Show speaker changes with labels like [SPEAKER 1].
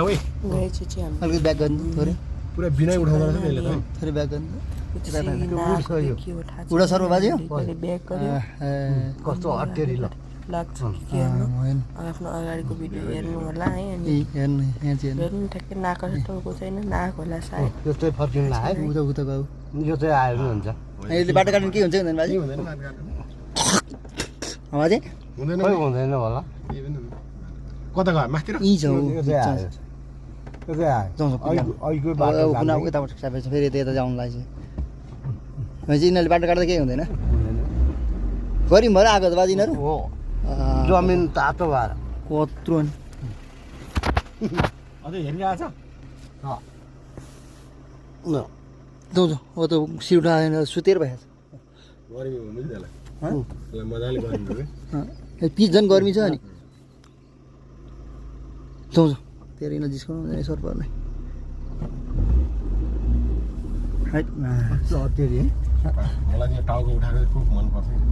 [SPEAKER 1] ओए
[SPEAKER 2] गए चाहिँ हामी
[SPEAKER 3] अलिकति ब्याक गर्नु थोरै
[SPEAKER 1] पुरा बिनाइ उठाउँदो रहेछ यसले त
[SPEAKER 3] थोरै ब्याक गर्नु
[SPEAKER 2] उडा
[SPEAKER 3] उडा सर्व बाज्यो
[SPEAKER 2] ब्याक गर्यो
[SPEAKER 1] कस्तो अटेरी ल
[SPEAKER 2] लाग्छ कि हेर्नु आफ्नो अगाडिको भिडियो हेर्नु होला है अनि
[SPEAKER 3] हेर्नु यहाँ चाहिँ
[SPEAKER 2] हेर्नु ठ्याक्कै नाक टाउको छैन नाक होला सायद
[SPEAKER 1] यो चाहिँ फर्किनु ला है
[SPEAKER 3] उता उता गयो
[SPEAKER 1] यो चाहिँ आयो नि हुन्छ
[SPEAKER 3] यसले बाटो काट्नु के हुन्छ हुँदैन बाजे
[SPEAKER 1] हुँदैन बाटो काट्नु
[SPEAKER 3] बाजे
[SPEAKER 1] हुँदैन खोइ हुँदैन होला कता गयो माथितिर
[SPEAKER 3] यहीँ छ
[SPEAKER 1] यो चाहिँ आयो यो चाहिँ आयो अहिलेको बाटो
[SPEAKER 3] कुना यताबाट सापेछ फेरि यता जाउनु लाग्छ भनेपछि यिनीहरूले बाटो काट्दा केही हुँदैन गरी भएर आएको त बाजे यिनीहरू
[SPEAKER 1] हो जमिन तातो भएर
[SPEAKER 3] कत्रो नि
[SPEAKER 1] अझै हेरिरहेछ
[SPEAKER 3] जाउँ जाउँ अब त सिउटा आएन सुतेर भएछ
[SPEAKER 1] गर्मी हुनु नि त्यसलाई मजाले गर्मी हो
[SPEAKER 3] पिच झन् गर्मी छ अनि जाउँ जाउँ धेरै नजिस्काउनु सर्पहरूलाई
[SPEAKER 1] अटेरी है मलाई यो टाउको उठाएको खुब मनपर्छ